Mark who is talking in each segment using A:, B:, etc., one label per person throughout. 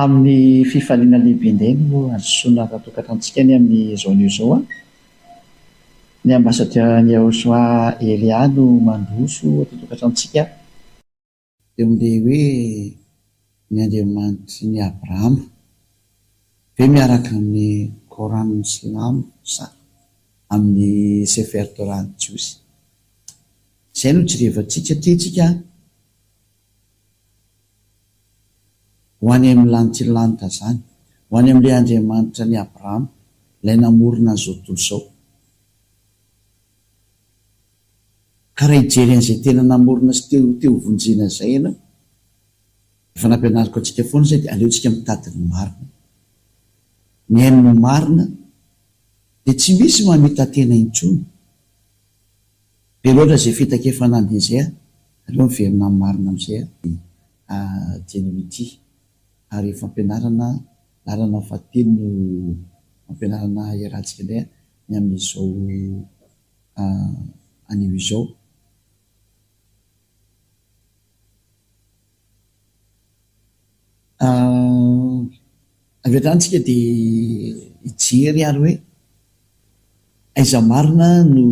A: Amin'ny fifaliana lehibe indray no handrosoana ara-tokantranontsika ny amin'izao anio izao. Ny ambasadaoran'i Yahoshua Elia no mandroso ato an-tokantranontsika. Eo amin'ilay hoe ny Andriamanitry ny Abrahama ve miaraka amin'ny Coran silamo sa amin'ny Sefer Torah jiosy? Izay no jerevantsika tiantsika ho any amin'ny lanitr'ilanitra izany, ho any amin'ilay Andriamanitra an'i Abrahama, ilay namorona an'izao tontolo izao. Ka raha hijery an'izay tena namorona sy te te ho vonjena izay ianao, efa nampianariko antsika foana izay dia aleontsika mitady ny marina. Mihaino ny marina dia tsy misy mamita-tena intsony. Be loatra izay fitaka efa nandeha izay a, aleo miverina amin'ny marina amin'izay a, dieny ity. Ary fampianarana lalana fahatelo no fampianarana iarahantsika indray ny amin'izao anio izao. Avy hatrany tsika dia hijery ary hoe aiza marina no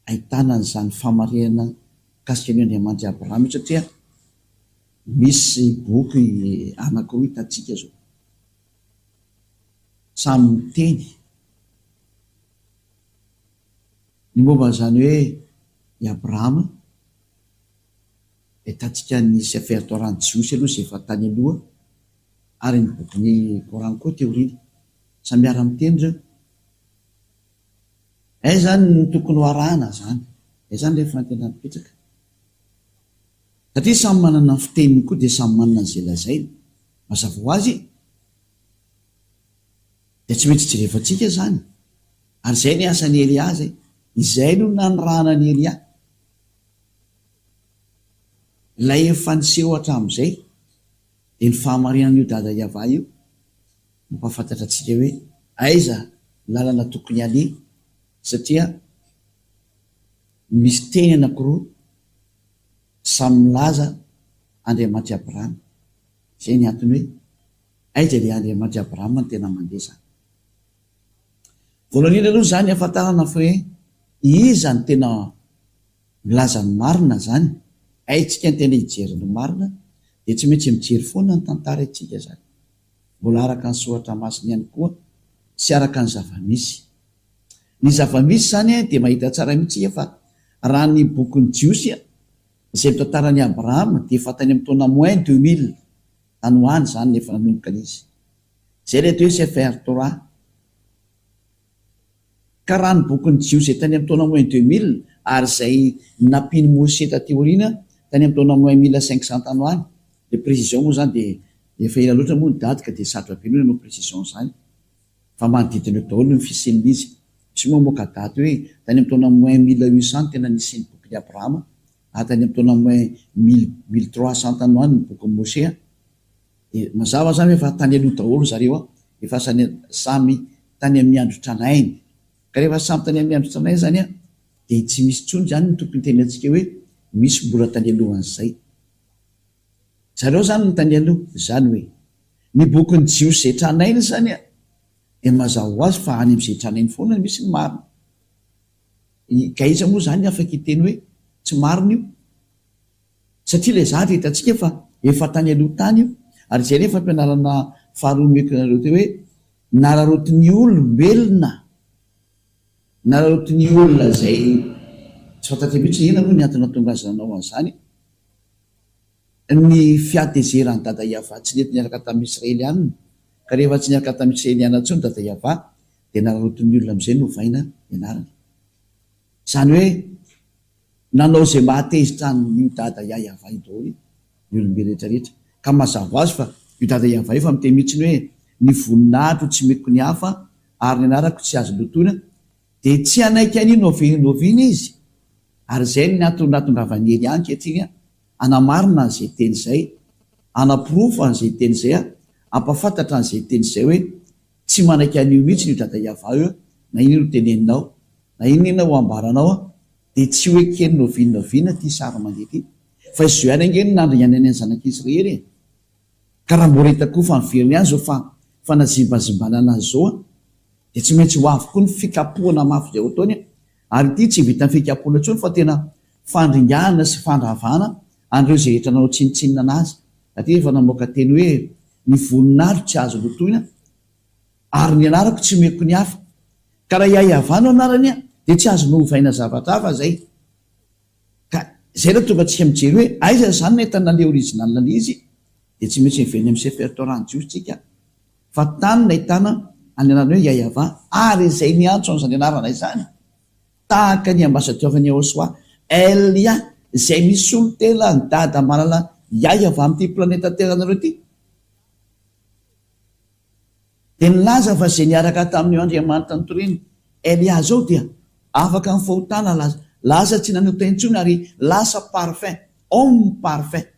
A: ahitana an'izany famarihana mikasika an'io Andriamanitr'i Abrahama io satria misy boky anankiroa hitantsika izao. Samy miteny ny momba an'izany hoe i Abrahama. Hitantsika ny Sefer Torah ny Jiosy aloha izay efa tany aloha ary ny bokin'ny Coran koa teo aoriana. Samy miara-miteny ireo. Aiza izany no tokony ho arahana izany? Aiza izany ilay fanontaniana mipetraka? Satria samy manana ny fiteniny koa dia samy manana an'izay lazainy. Mazava ho azy e! Dia tsy maintsy jerevantsika izany. Ary izay ny asan'i Elia izay. Izay no nanirahana an'i Elia. Ilay efa niseho hatramin'izay dia ny fahamarinan'io Dada Yavah io mampahafantatra antsika hoe aiza ny lalana tokony haleha satria misy teny anankiroa samy milaza Andriamanitr'i Abrahama. Izay ny antony hoe aiza ilay Andriamanitr'i Abrahama no tena mandeha izany. Voalohany indrindra aloha izany ahafantarana fa hoe iza no tena milaza ny marina izany, haintsika ny tena hijery ny marina dia tsy maintsy mijery foana ny tantara isika izany. Mbola araka ny soratra masina ihany koa sy araka ny zava-misy. Ny zava-misy izany dia mahita tsara mihitsy isika fa raha ny bokin'ny Jiosy izay mitantara an'i Abrahama dia efa tany amin'ny taona moins 2000 tany ho any izany no efa nanomboka izy. Izay ilay atao hoe Sefer Torah. Ka raha ny bokin'ny Jiosy izay tany amin'ny taona moins 2000 ary izay nampian'i Moshe taty aoriana tany amin'ny taona moins 1500 tany ho any, ilay précision moa izany dia efa ela loatra moa ny daty ka dia sarotra be ny hoe hanao précision an'izany fa manodidina eo daholo ny fisian'izy. Misy moa mamoaka daty hoe tany amin'ny taona moins 1800 no tena nisian'ny bokin'i Abrahama ary tany amin'ny taona moins mille 1300 tany ho any ny bokin'i Moshe. Dia mazava zany hoe efa tany aloha daholo zareo a, efa samy tany amin'ny andro tranainy. Ka rehefa samy tany amin'ny andro tranainy zany a, dia tsy misy intsony zany ny tokony hitenenantsika hoe misy mbola tany alohan'izay. Zareo zany no tany aloha, izany hoe ny bokin'ny Jiosy izay tranainy zany a, dia mazava ho azy fa any amin'izay tranainy foana no misy ny marina. Ka iza moa zany afaka hiteny hoe tsy marina io? Satria ilay zavatra hitantsika fa efa tany aloha tany io, ary izay ilay fampianarana faharoa nomeko anareo teo hoe nararaotin'ny olombelona, nararaotin'ny olona izay tsy fantatra mihitsy hoe inona moa ny antony nahatonga azy nanao an'izany, ny fihatezeran'i Dada Yavah tsy nety niaraka tamin'ny Israelianina, ka rehefa tsy niaraka tamin'ny Israelianina intsony Dada Yavah dia nararaotin'ny olona amin'izay novaina ny anarany. Izany hoe Nanao izay mahatezitra an'io dada Yayavah io daholo ny olombe rehetra rehetra. Ka mazava ho azy fa io dada Yavah io efa miteny mihitsy ny hoe ny voninahitro tsy omeko ny hafa ary ny anarako tsy azo lotoina dia tsy hanaiky an'io n'oviana n'oviana izy. Ary izay no antony nahatongavan'i Elia ankehitriny hanamarina an'izay teny izay, hanaporofo an'izay teny izay, hampahafantatra an'izay teny izay hoe tsy manaiky an'io mihitsy io dada Yavah io na inona no teneninao na inona inona ho ambaranao dia tsy ho ekeny n'oviana n'oviana ity sary mandeha ity. Fa izao ihany ange no nandringanany ny zanak'Israely e! Ka raha mbola hita koa fa miverina ihany izao fa fanazimbazimbana azy izao an, dia tsy maintsy ho avy koa ny fikapohana mafy izay ho ataony an, ary ity tsy vitan'ny fikapohana intsony fa tena fandringanana sy fandravana an'ireo izay rehetra nanao tsinontsinona anazy, satria efa namoaka teny hoe ny voninahitro tsy azo lotoina ary ny anarako tsy omeko ny hafa. Ka raha i Ahiavah no anarany an, dia tsy azo novaina zavatra hafa izay. Ka izay no tonga antsika mijery hoe aiza izany no ahitana an'ilay original an'ilay izy dia tsy maintsy miverina amin'ny Sefer Torah ny Jiosy tsika fa tany nahitana an'ny anarana hoe Yahyahavah ary izay niantso an'izany anarana izany tahaka ny ambassadeur ny Yahoshuah Elia izay misolo tena an'i Dada malala Yahyahavah amin'ity planeta Terre nareo ity Dia nilaza fa izay niaraka tamin'io Andriamanitra notorian'i Elia izao dia afaka amin'ny fahotana, lasa tsy nanota intsony ary lasa parfait, homme parfait.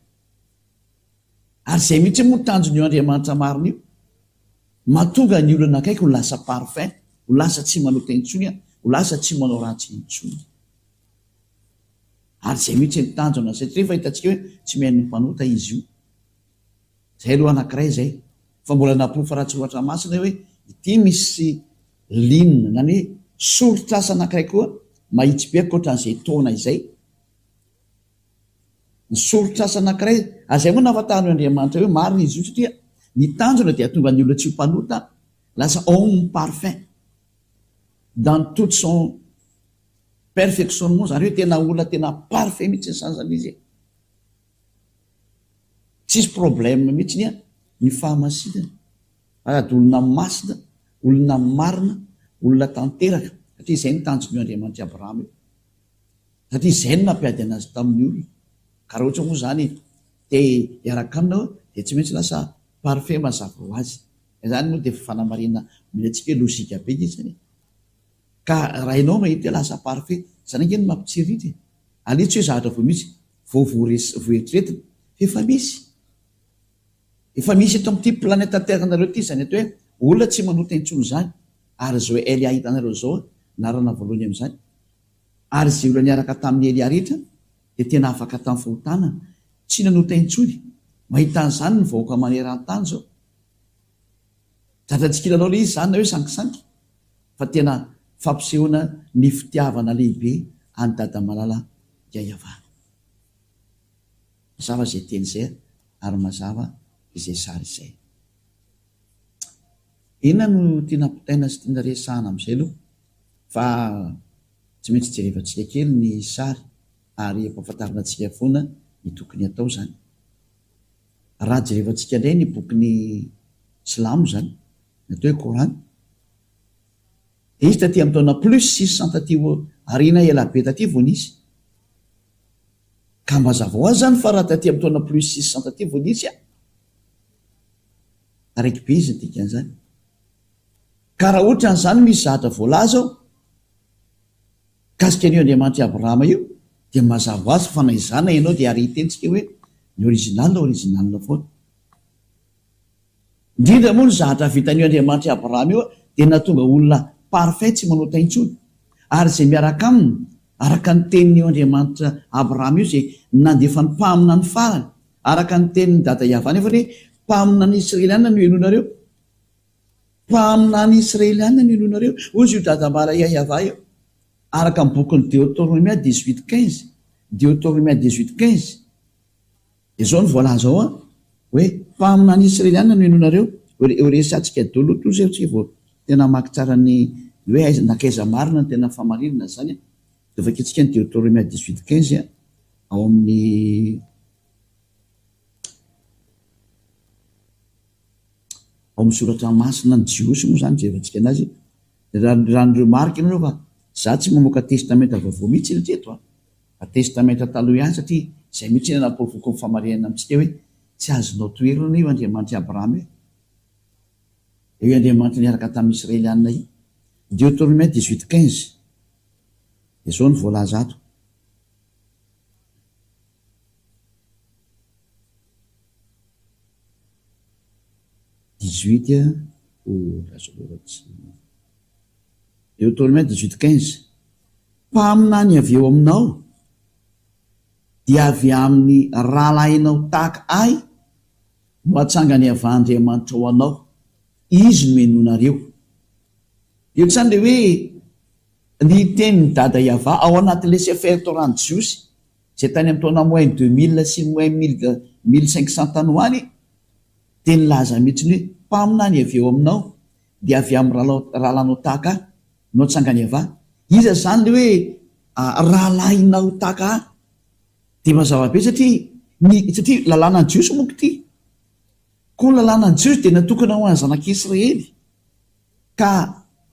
A: Ary izay mihitsy moa tanjon'io Andriamanitra marina io, mahatonga ny olona akaiky ho lasa parfait, ho lasa tsy manota intsony, ho lasa tsy manao ratsy intsony. Ary izay mihitsy ny tanjona, satria efa hitantsika hoe tsy mihaino ny mpanota izy io. Zay aloha anakiray zay. Fa mbola naporofo ara-tsoratra masina hoe ity misy ligne na ny hoe soritr'asa anakiray koa mahitsy be ankoatran'izay taona izay. Ny soritr'asa anakiray, ary zay moa nahafantaran'io Andriamanitra io hoe marina izy io satria ny tanjona dia hahatonga ny olona tsy ho mpanota, lasa homme parfait dans toute son perfectionnement, zany hoe tena olona tena parfait mihitsy zany zany izy e. Tsisy problème mihitsiny an ny fahamasinana sady olona masina, olona marina, olona tanteraka satria izay no tanjon'io Andriamanitr'i Abrahama io. Satria izay no nampiady anazy tamin'ny olona. Ka raha ohatra moa izany te hiaraka aminy aho dia tsy maintsy lasa parfait mazava ho azy. Izany moa dia efa fanamarihana omena antsika hoe logique be nge izany e. Ka raha ianao mahita hoe lasa parfait, izany ange no mampitsiriritra e. Aleo tsy hoe zavatra vao misy, vao voaeritreretina, fa efa misy. Efa misy eto amin'ity planète Terre-nareo ity izany atao hoe olona tsy manota intsony izany, ary izao Elia hitanareo izao anarana voalohany amin'izany. Ary izay olona niaraka tamin'i Elia rehetra dia tena afaka tamin'ny fahotana, tsy nanota intsony. Mahita an'izany ny vahoaka maneran-tany izao. Zatra tsy kilalao ilay izy izany na hoe sangisangy fa tena fampisehoana ny fitiavana lehibe an'i Dada Malala Yayavana. Mazava izay teny izay ary mazava izay sary izay. Inona no tiana ampitaina sy tiana resahana amin'izay aloha fa tsy maintsy jerevantsika kely ny sary ary ampahafantarina antsika foana ny tokony hatao izany. Raha jerevantsika indray ny bokin'ny silamo izany, ny atao hoe Kor'any, dia izy taty amin'ny taona plus 600 taty aoriana ela be taty vao nisy. Ka mazava ho azy izany fa raha taty amin'ny taona plus 600 taty vao nisy an, taraiky be izy ny dikan'izany. Ka raha ohatra an'izany misy zavatra voalaza ao, Mikasika an'io Andriamanitr'i Abrahama io dia mazava ho azy fa na izaho na ianao dia ary hiteny tsika hoe ny original original foana. Indrindra moa ny zahatra vitan'io Andriamanitr'i Abrahama io dia nahatonga olona parfait tsy manota intsony. Ary izay miaraka aminy araka ny tenin'io Andriamanitra Abrahama io izay nandefa ny mpaminany farany araka ny tenin'i Dada Yavah nefa hoe mpaminany Israeliana no henoinareo. Mpaminany israeliana no inoanareo? Hoy izy io Dadambara Yahyaavah io, araka ny bokin'ny Deotornomia 18 15, Deotornomia 18 15, dia izao no voalaza ao an, hoe mpaminany israeliana no inoanareo, ho resahantsika daholo aloha izay tsika vao tena hamaky tsara ny hoe aiza nankaiza marina ny tena fahamarinana izany an, dia vakintsika ny Deotornomia 18 15 ao amin'ny. Ao amin'ny soratra masina ny Jiosy moa izany jerentsika anazy raha raha ny remarque nareo fa za tsy mamoaka testamenta vaovao mihitsy ry teto a! Fa testamenta taloha ihany satria izay mihitsy ny anaporofoko ny famarinana amintsika hoe tsy azonao toherina io Andriamanitr'i Abrahama io. Io Andriamanitra niaraka tamin'ny Israelianina io. Deuteronomie 18 15 Dia izao no voalaza ato. 18 oh lasa loatra tsy Deuteronome 18 15 Mpaminany avy eo aminao. Dia avy amin'ny rahalahinao tahaka ahy no hatsangany avy Andriamanitra ho anao, Izy no henoinareo. Eo izany ilay hoe ny tenin'i Dada Yavah ao anatin'ilay Sefer Torah ny Jiosy, izay tany amin'ny taona moins 2000 sy moins 1500 tany ho any, dia nilaza mihitsy ny hoe mpaminany avy eo aminao dia avy amin'ny rahalahinao tahaka ahy no hatsangany Yavah. Iza izany ilay hoe rahalahinao tahaka ahy? Dia mazava be satria ny satria lalànan'ny Jiosy moa ity. Koa ny lalànan'ny Jiosy dia natokana ho an'ny zanak'Israely. Ka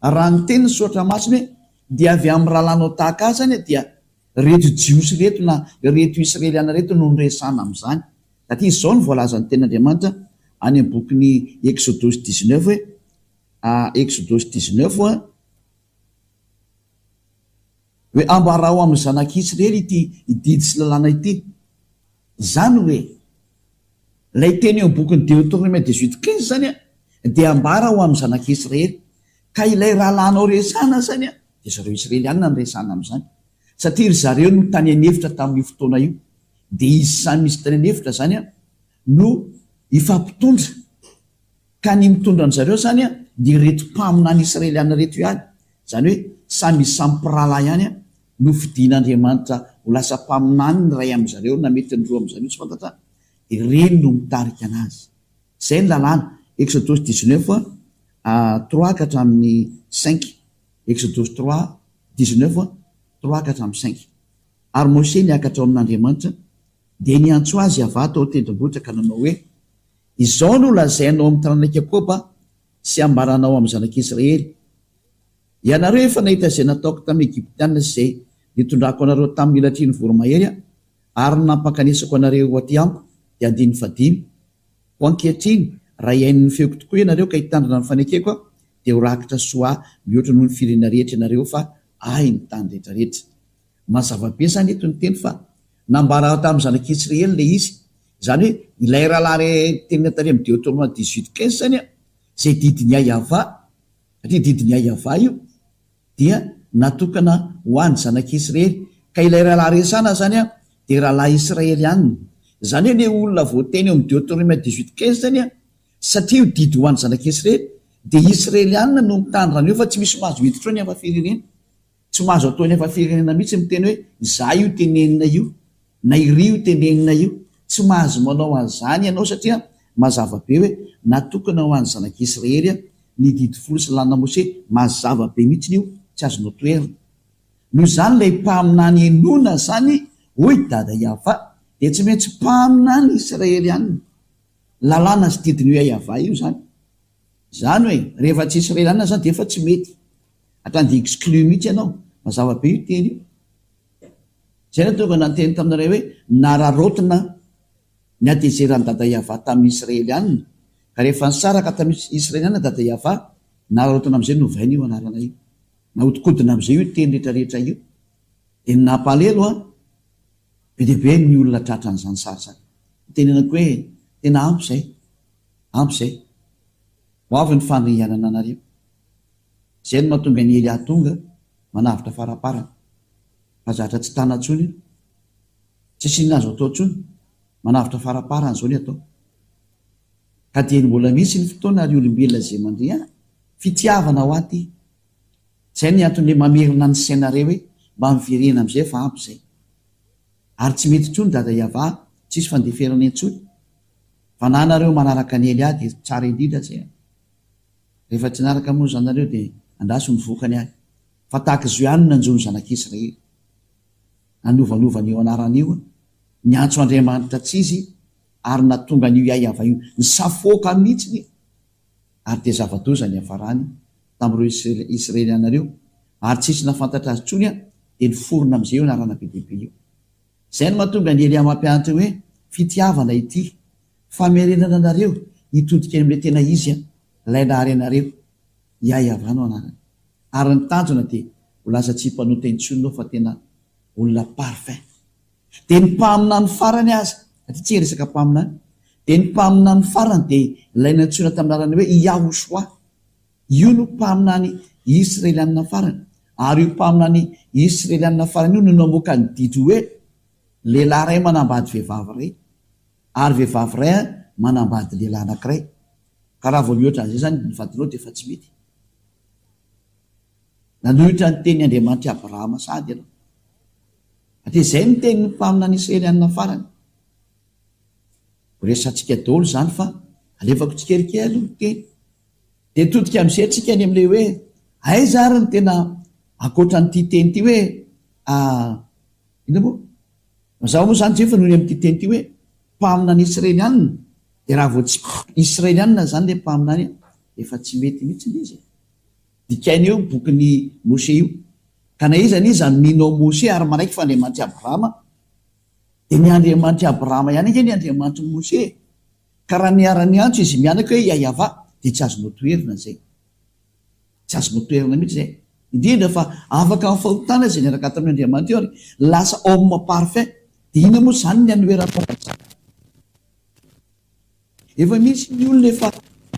A: raha ny tenin'ny Soratra Masina hoe dia avy amin'ny rahalahinao tahaka ahy izany dia ireto Jiosy ireto na ireto Israeliana ireto no noresahana amin'izany. Satria izao no voalazan'ny tenin'Andriamanitra any amin'ny bokin'ny Eksodosy 19 hoe, Eksodosy 19, Hoe ambarao amin'ny zanak'Israely ity didy sy lalàna ity. Izany hoe, ilay teny eo amin'ny bokin'ny Deoteronoma 18 15 izany dia ambara ho amin'ny zanak'Israely. Ka ilay rahalahinao resahana izany dia zareo Israelianina no resahana amin'izany. Satria ry zareo no tany an'efitra tamin'io fotoana io. Dia izy samy izy tany an'efitra izany no hifampitondra. Ka ny mitondra an-dry zareo izany dia ireto mpaminany israeliana ireto ihany, izany hoe samy izy samy mpirahalahy ihany no fidin'Andriamanitra ho lasa mpaminany ny iray amin-dry zareo na mety ny roa amin-dry zareo tsy fantatra, dia ireny no mitarika anazy. Izay ny lalàna, Eksodosy 19 trois ka hatramin'ny cinq, Eksodosy trois 19 trois ka hatramin'ny cinq. Ary Mose niakatra ao amin'Andriamanitra, dia niantso azy Yavah tao an-tendrombohitra ka nanao hoe, Izao no lazainao amin'ny taranak'i Jakoba sy ambaranao amin'ny zanak'Israely, Ianareo efa nahita izay nataoko tamin'ny Egyptiana sy izay nitondrako anareo tamin'ny elatry ny voromahery aho, ary ny nampankanesako anareo ho aty amiko, dia andininy fahadimy. Koa ankehitriny, raha hihaino ny feoko tokoa ianareo ka hitandrina ny fanekeko aho, dia ho rakitra soa mihoatra noho ny firenena rehetra ianareo, fa Ahy ny tany rehetra rehetra. Mazava be izany eto ny teny fa nambara tamin'ny zanak'Israely ilay izy. Izany hoe ilay rahalahy re tenenina tary amin'ny Deoteronoma 18 15 izany an, izay didin'i Yavah, satria didin'i Yavah io, dia natokana ho an'ny zanak'Israely. Ka ilay rahalahy resahana izany an, dia rahalahy israelianina. Izany hoe ilay olona voateny eo amin'ny Deoteronoma 18 15 izany an, satria io didy ho an'ny zanak'Israely, dia israelianina no mitandrina an'io fa tsy misy mahazo miditra eo ny hafa firenena. Tsy mahazo atao ny hafa firenena mihitsy miteny hoe izaho io tenenina io na iry io tenenina io. Tsy mahazo manao an'izany ianao satria mazava be hoe natokana ho an'ny zanak'Israely ny didy folo sy lalàna Mose, mazava be mihitsy io, tsy azonao toherina. Noho izany ilay mpaminany henoina izany hoy Dada Yavah dia tsy maintsy mpaminany Israelianina. Lalàna sy didin'io Yavah io izany. Izany hoe rehefa tsy Israelianina izany dia efa tsy mety. Hatrany dia exclu mihitsy ianao. Mazava be io teny io. Izay no tonga nanteny taminareo hoe nararaotina ny hatezeran'i Dada Yavah tamin'ny Israelianina. Ka rehefa nisaraka tamin'ny Israelianina Dada Yavah, nararaotina amin'izay novaina io anarana io. Nahodikodina amin'izay io teny rehetra rehetra io. Dia ny nampalelo an, be dia be ny olona tratran'izany sary izany. Nitenenako hoe tena ampy izay, ampy izay. Ho avy ny fandringanana anareo. Izay no mahatonga an'i Elia tonga manavotra faraparany. Fa zatra tsy tana intsony io. Tsisy inona azo atao intsony. Manavotra faraparany izao ny atao. Ka dieny mbola misy ny fotoana ry olombelona izay mandria an! Fitiavana ho ahy ity. Izay ny antony hoe mamerina ny sainareo hoe mba miverena amin'izay fa ampy izay. Ary tsy mety intsony Dada Yavah tsisy fandeferana intsony. Fa na nareo manaraka an'i Elia dia tsara indrindra izay an! Rehefa tsy niaraka moa izany nareo dia andraso ny vokany ary. Fa tahaka izao ihany no nanjo ny zanak'Israely. Nanovanova an'io anarana io, niantso Andriamanitra tsy izy ary nahatonga an'io Yaiava io nisafoaka mihitsy ary dia zava-doza niafarany tamin'ireo Israeliana ireo ary tsisy nahafantatra azy intsony dia niforona amin'izay io anarana be dia be io. Izay no mahatonga an'i Elia mampianatra hoe fitiavana ity Famerenana anareo hitodika eny amin'ilay tena izy an, ilay nahary anareo, Yahweh no anarany. Ary ny tanjona dia ho lasa tsy mpanota intsony ianao fa tena olona parfait. Dia ny mpaminany farany aza, satria tsy hiresaka mpaminany, dia ny mpaminany farany dia ilay nantsoina tamin'ny anarana hoe Yahushua. Io no mpaminany Israelianina farany. Ary io mpaminany Israelianina farany io no namoaka ny didy hoe. Lehilahy iray manambady vehivavy iray, ary vehivavy iray manambady lehilahy anankiray. Ka raha vao mihoatra an'izay izany ny vadinao dia efa tsy mety. Nanohitra ny tenin'i Andriamanitr'i Abrahama sahady ianao. Dia izay no tenin'ny mpaminany Israelianina farany. Ho resahantsika daholo izany fa alefako tsikelikely aloha ny teny. Dia todika amin'izay tsika any amin'ilay hoe aiza ary ny tena ankoatra an'ity teny ity hoe inona moa? Mazava moa izany jefa noho ny amin'ity teny ity hoe mpaminany Israelianina dia raha vao tsy Israelianina izany ilay mpaminany efa tsy mety mihitsy ilay izy e. Dikaina io bokin'i Moshe io. Ka na iza n'iza mino ao Moshe ary manaiky fa Andriamanitr'i Abrahama dia ny Andriamanitr'i Abrahama ihany ange ny Andriamanitr'i Moshe e. Ka raha niara-niantso izy mianaka hoe Yayavah dia tsy azonao toherina izay. Tsy azonao toherina mihitsy izay. Indrindra fa afaka amin'ny fahotana izay niaraka tamin' Andriamanitra io ary lasa homme parfait. Dia inona moa izany ny hanoheranao an'izany? Efa misy ny olona efa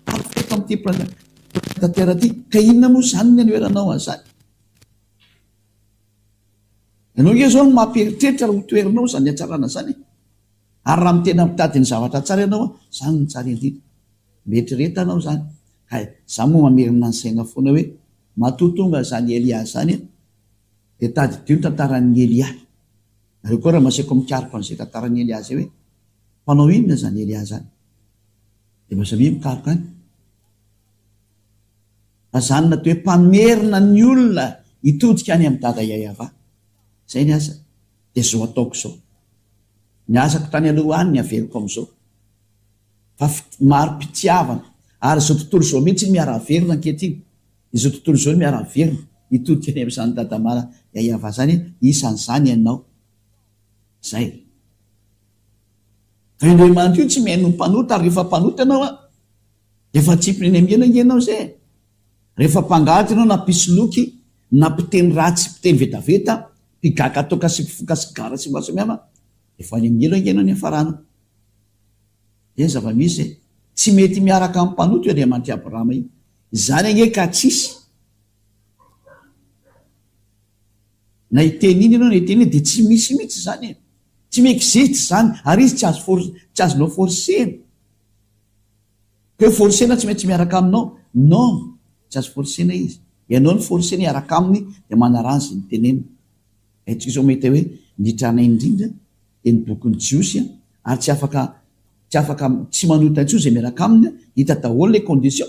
A: parfait eto amin'ity planète terre ity, ka inona moa izany ny hanoheranao an'izany? Ianao ange izao no mampieritreritra raha ho toherinao izany hatsarana izany e. Ary raha tena mitady ny zavatra tsara ianao an, izany no tsara indrindra. Mieritrereta anao izany. Ka izaho moa mamerina ny saina foana hoe, matoa tonga izany Elia izany an, dia tadidio ny tantaran'i Elia. Nareo koa raha maseko mikaroka an'izay tantaran'i Elia izay hoe, mpanao inona izany Elia izany? Dia mba samia mikaroka any. Fa izany natao hoe mpamerina ny olona hitodika any amin'i Dada Yayava. Izay ny asany. Dia izao ataoko izao. Ny asako tany aloha any ny averiko amin'izao. Fa mari-pitiavana. Ary izao tontolo izao mihitsy miara-velona ankehitriny. Izao tontolo izao miara-velona. Hitodika any amin'izany Dada Mara Yayava izany, isan'izany ianao. Izay. Fa io Andriamanitra io tsy mihaino ny mpanota ary rehefa mpanota ianao an, dia efa atsipiny eny amin'ny helo ange ianao izay e. Rehefa mpangalatra ianao na mpisoloky na mpiteny ratsy mpiteny vetaveta, mpigaka toaka sy mpifoka sigara sy maro samihafa, efa any amin'ny helo ange ianao niafarana. Izay ny zava-misy e. Tsy mety miaraka amin'ny mpanota io Andriamanitr'i Abrahama io. Izany ange ka tsisy. Na hiteny iny ianao na hiteny iny dia tsy misy mihitsy izany e. Tsy mi-existe izany ary izy tsy azo for tsy azonao forcer-na. Ka hoe forcer-na tsy maintsy miaraka aminao, non, tsy azo forcer-na izy. Ianao no forcer-na hiaraka aminy dia manaraha izay noteneniny. Haintsika izao mahita hoe ny tranainy indrindra dia ny bokin'ny Jiosy ary tsy afaka tsy afaka tsy manota intsony izay miaraka aminy, hita daholo ilay condition.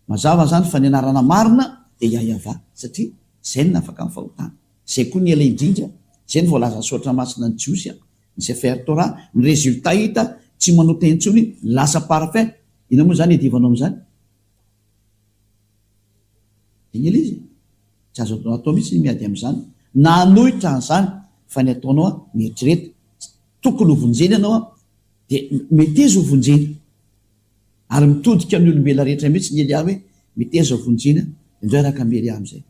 A: Mazava izany fa ny anarana marina dia YahyaVah satria izay no nafaka ny fahotana. Izay koa ny ela indrindra, izay no voalazan'ny soratra masina ny Jiosy, ny Sefer Torah, ny résultat hita, tsy manota intsony, lasa parfait. Inona moa izany iadivanao amin'izany? Iny ilay izy e. Tsy azo atao mihitsy ny miady amin'izany, na hanohitra an'izany, fa ny ataonao an, mieritrereta, tokony ho vonjena ianao an, dia meteza ho vonjena. Ary mitodika amin'ny olombelona rehetra mihitsy ny Elia hoe, Meteza ho vonjena, indray araka amin'i Elia amin'izay.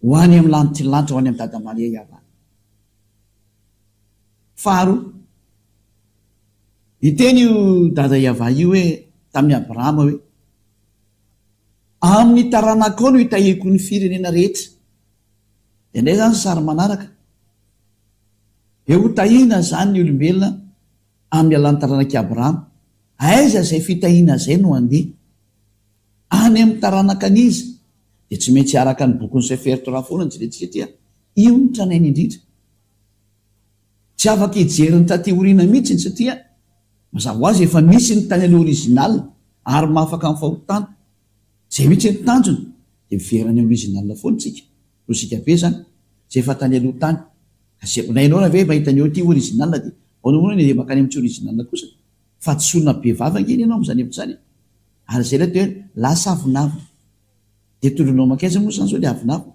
A: Ho any amin'ny lanitry ny lanitra, ho any amin'i Dada Maria hihavana. Faharoa, niteny io Dada Yavah io hoe tamin'i Abrahama hoe, Amin'ny taranakao no hitahiako ny firenena rehetra. Dia indray izany sary manaraka. Dia ho tahiana izany ny olombelona amin'ny alalan'ny taranak'i Abrahama. Aiza izay fitahiana izay no handeha? Any amin'ny taranaka an'iza? Dia tsy maintsy araka ny bokin'ny Sefer Torah foana no jerentsika aty a! Io no tranainy indrindra. Tsy afaka hijery ny taty aoriana mihitsy satria mazava ho azy efa misy ny tany aloha original ary mahafaka amin'ny fahotana. Izay mihitsy ny tanjona dia miverina any amin'ny original foana isika. Lojika be izany. Izay efa tany aloha tany. Ka izay na ianao ve mahita ny eo ity original dia ahoana moa ny andeha mankany amin'ny tsy original kosa? Fahadisoana be vava ange ny anao amin'izany hevitra izany e! Ary izay ilay atao hoe lasa avonavona. Dia tondroinao mankaiza moa izany izao ilay avonavona?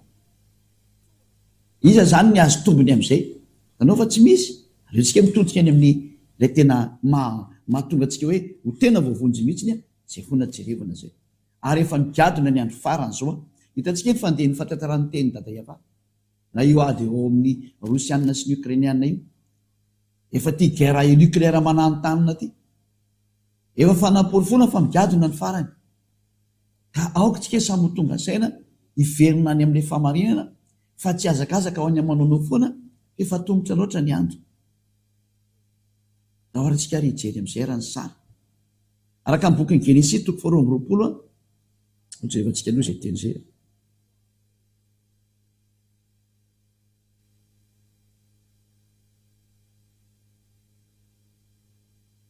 A: Iza izany ny azo tombony amin'izay? Hitanao fa tsy misy. Aleontsika mitodika any amin'ny ilay tena maha mahatonga antsika hoe ho tena voavonjy mihitsiny a, izay foana jerevana izay. Ary efa nigadona ny andro farany izao a. Hitantsika ny fandehan'ny fahatantaran'ny tenin'i Dada Yavah. Na io ady eo amin'ny Rosiana sy ny Ukrainiana io. Efa ity guerre nucléaire mananontanona ity. Efa fanaporofoana fa migadona ny farany. Ka aoka tsika samy ho tonga saina hiverina any amin'ilay fahamarinana fa tsy hazakazaka ho any amin'ny manaonao foana f'efa tongotra loatra ny andro. Ndao ary isika ary hijery amin'izay raha ny sary. Araka ny bokin'ny Genesisy toko faharoa amby 20, hojerevantsika aloha izay teny izay.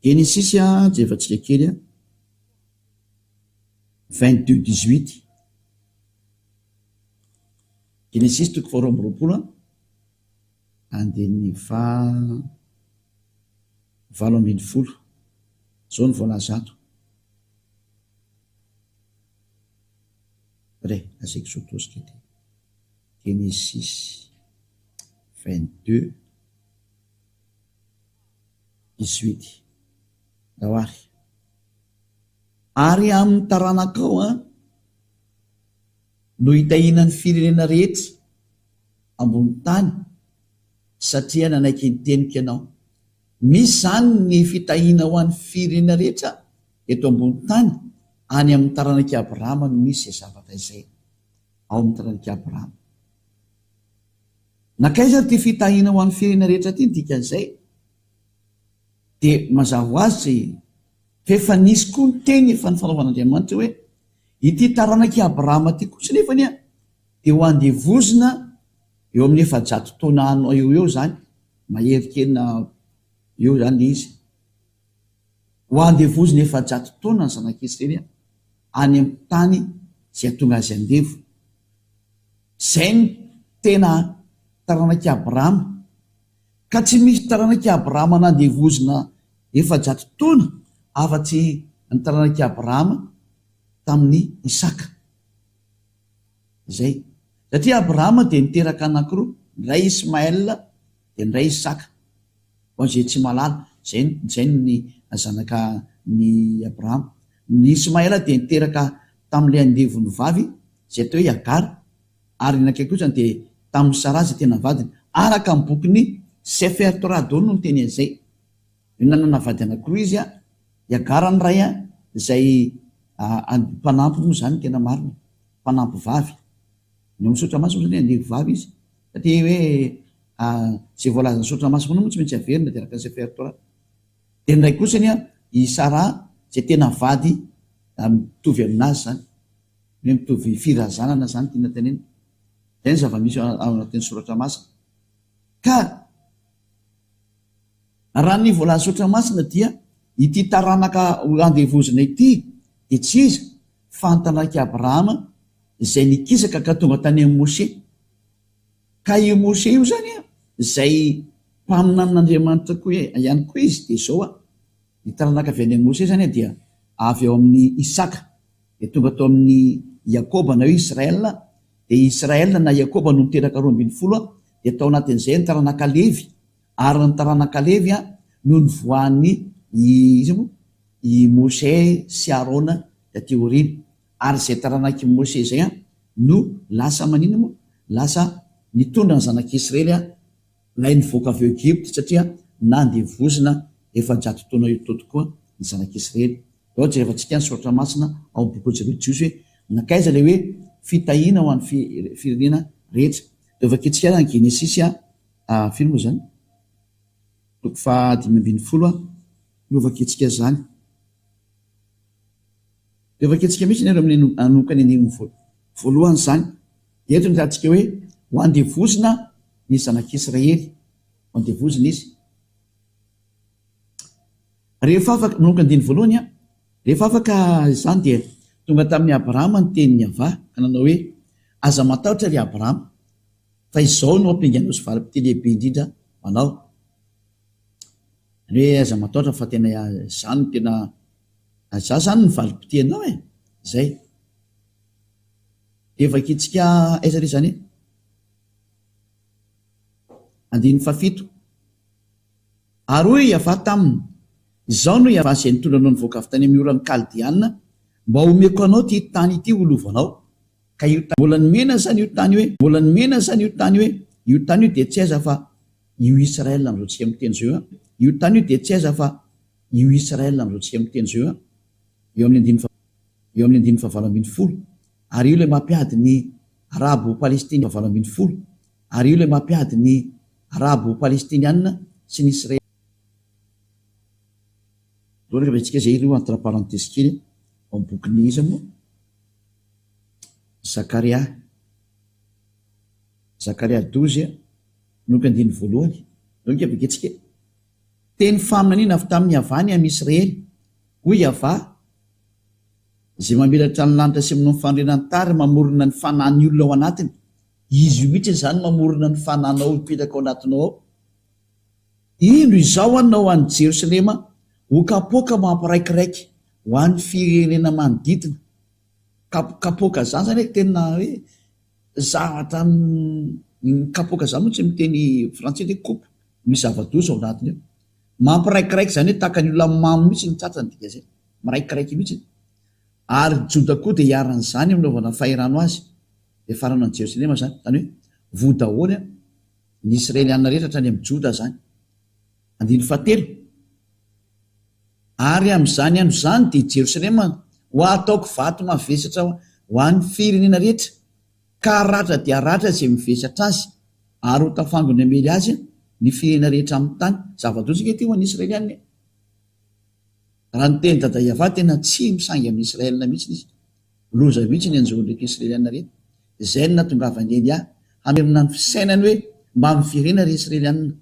A: Genesisy jerevantsika kely, 22 18. Genesisy toko faharoa amby 20, andininy faha 18. Izao no voalaza ato. Re, asaiko sao tosika ity. Genesisy 22 18. Ndao ary. Ary amin'ny taranakao an, no hitahiana ny firenena rehetra ambony tany, satria nanaiky ny teniko ianao. Misy izany ny fitahiana ho an'ny firenena rehetra eto ambony tany, any amin'ny taranak'i Abrahama no misy izay zavatra izay, ao amin'ny taranak'i Abrahama. Nankaiza ary ity fitahiana ho an'ny firenena rehetra ity ny dikan'izay? Dia mazava ho azy fa efa nisy koa ny teny efa nifanaovan'Andriamanitra hoe ity taranak'i Abrahama ity kosa nefa anie dia ho andevozina eo amin'ny 400 taona any eo ho eo izany, mahery kely na eo izany ilay izy. Ho andevozina 400 taona ny zanak'i Israely any amin'ny tany izay hahatonga azy andevo. Izay no tena taranak'i Abrahama. Ka tsy misy taranak'i Abrahama nandevozina 400 taona afa-tsy ny taranak'i Abrahama tamin'i Isaka. Izay. Satria Abrahama dia niteraka anankiroa, ny iray Ismaël dia ny iray Isaka. Ho an'izay tsy mahalala, izay izay ny zanaka ny Abrahama. Ny Ismaël dia niteraka tamin'ilay andevony vavy izay atao hoe Hagara, ary ny anankiray kosa dia tamin'i Saraha izay tena vadiny. Araka ny bokin'ny Sefer Torah daholo no niteny an'izay. Io nanana vady anankiroa izy, i Hagara ny iray izay mpanampy moa izany no tena marina, mpanampy vavy. Ny ao amin'ny soratra masina moa izany hoe andevo vavy izy, satria hoe izay voalazan'ny soratra masina foana moa tsy maintsy averina dia araka ny Sefer Torah. Dia ny iray kosa anie i Saraha izay tena vady mitovy aminazy izany, ny hoe mitovy firazanana izany tiana tenenina. Izay ny zava-misy ao anatin'ny soratra masina. Ka raha ny voalaza soratra masina dia ity taranaka ho andevozina ity dia tsy iza fa ny taranak'i Abrahama izay nikisaka ka tonga tany amin'i Moshe. Ka io Moshe io izany izay mpaminanin'Andriamanitra koa ihany koa izy dia izao ny taranaka avy any amin'i Moshe izany dia avy ao amin'i Isaka dia tonga tao amin'i Jakoba na hoe Israel, dia Israel na Jakoba no niteraka 12 dia tao anatin'izay ny taranaka Levy, ary ny taranaka Levy no nivoahan'ny iza moa? i Mosè sy Arona taty aoriana, ary izay taranak'i Mosè izay no lasa maninona moa? lasa nitondra ny zanak'Israely Ilay nivoaka avy ao Egypta, satria nandevozina 400 taona eo teo tokoa ny zanak'Israely. Izao jerevantsika ny Soratra Masina ao amin'ny bokin'ny Jereo Jiosy hoe nankaiza ilay hoe fitahiana ho an'ny firenena rehetra. Dia vakintsika ary ny Genesisy firy moa izany? Toko faha 15 no vakintsika izany. Dia vakintsika mihitsy ny amin'ny hanomboka ny andininy voalohany izany. Dia eto no hitantsika hoe ho andevozina ny zanak'Israely. Ho andevozina izy. Rehefa afaka, manomboka andininy voalohany an, rehefa afaka izany dia tonga tamin'i Abrahama ny tenin'i Yavah ka nanao hoe, Aza matahotra ry Abrahama, fa izao no ampinganao sy valim-pitia lehibe indrindra ho anao. Izany hoe aza matahotra fa tena izaho no tena, izaho izany no valim-pitia anao e! Izay. Dia vakintsika aiza re izany e? Andininy fahafito. Ary hoy i Yavah taminy, Izao no Yavah izay nitondra anao nivoaka avy tany amin'ny oran'ny Kaldeana, mba homeko anao ity tany ity ho lovanao. Ka io tany, mbola nomena izany io tany io e, mbola nomena izany io tany io e, io tany io dia tsy aiza fa io Israel amin'izao tsika miteny izao io an, io tany io dia tsy aiza fa io Israel amin'izao tsika miteny izao io an, eo amin'ny andininy faha, eo amin'ny andininy faha 18, ary io ilay mampiady ny Arabo Palestiniana 18, ary io ilay mampiady ny Arabo Palestiniana sy ny Israeliana. Daholo angamba isika izay ireo entre parenthèse kely ao amin'ny bokin'ny iza moa? Zakaria. Zakaria 12, manomboka andininy voalohany. Ndao ange vakintsika e. Teny faminaniana avy tamin'i Yavah ny amin'i Israely. Hoy Yavah, Izay mamelatra ny lanitra sy manao ny fanorenan'ny tary, mamorona ny fanahin'ny olona ao anatiny. Izy io mihitsy izany mamorona ny fanahinao hipetraka ao anatinao ao. Indro izao hanao an'i Jerosalema ho kapoaka mampiraikiraiky ho an'ny firenena manodidina. Kapoka izany izany hoe tena hoe zavatra ny kapoaka izany moa tsy miteny frantsay hoe coupe, misy zava-doza ao anatiny ao. Mampiraikiraiky izany hoe tahaka ny olona mamo mihitsy ny tratrany dikan'izay. Miraikiraiky mihitsy. Ary Joda koa dia iharan'izany amin'ny anaovana fahirano azy. Dia farano an'i Jerosalema izany. Izany hoe voa daholo ny Israeliana rehetra hatrany amin'i Joda izany. Andininy fahatelo. Ary amin'izany andro izany dia Jerosalema ho ataoko vato mavesatra ho an'ny firenena rehetra, ka haratra dia haratra izay mivesatra azy, ary ho tafangony hamely azy ny firenena rehetra amin'ny tany. Zava-doza ange ity ho an'ny Israeliana e! Raha ny teny Dada Yavah tena tsy misangy amin'i Israel mihitsy izy. Loza mihitsy ny hanjo an'ireto Israeliana ireto. Izay no nahatongavan'i Elia hamerina ny fisainany hoe mba miverena ry Israeliana.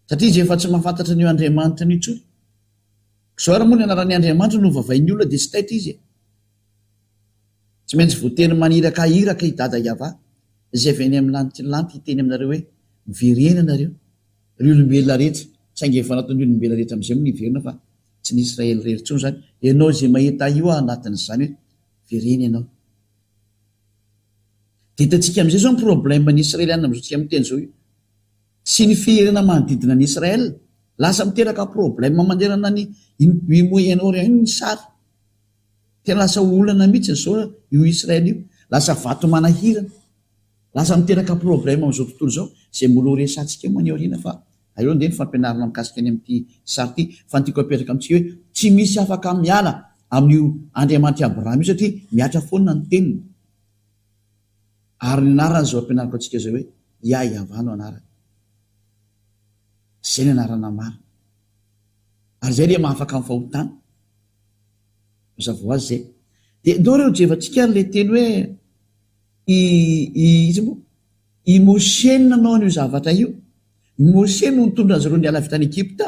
A: Satria izy efa tsy mahafantatra an'io Andriamanitra io intsony. Izao ary moa ny anaran'ny Andriamanitra no vavain'ny olona dia tsy taitra izy e. Tsy maintsy voatery maniraka iraka i Dada Yavah izay avy any amin'ny lanitry ny lanitra hiteny aminareo hoe miverena nareo ry olombelona rehetra. Saingy efa nataon'ny olombelona rehetra amin'izay moa ny hiverina fa tsy ny Israely irery intsony izany. Ianao izay mahita ahy io aho anatin'izany hoe verena ianao. Dia hitantsika amin'izay izao ny problème ny Israeliana amin'izao tsika miteny izao io. Sy ny firenena manodidina an'i Israël. Lasa miteraka problème manerana ny i Moyen Orient iny ny sary. Tena lasa olana mihitsy izao io Israël io. Lasa vato manahirana. Lasa miteraka problème amin'izao tontolo izao izay mbola ho resahantsika moa any aoriana fa aleo andeha ny fampianarana mikasika ny amin'ity sary ity fa ny tiako apetraka amintsika hoe tsy misy afaka miala amin'io Andriamanitr'i Abrahama io satria mihatra foana ny teniny. Ary ny anarany izao ampianariko antsika izao hoe Yah-Yavah no anarany. Izay ny anarana marina. Ary izay ilay mahafaka amin'ny fahotana. Mazava ho azy izay. Dia ndao re hojevantsika ary ilay teny hoe i, i, iza moa? I Moshe no nanao an'io zavatra io. I Moshe no nitondra azy ireo niala avy tany Egypta,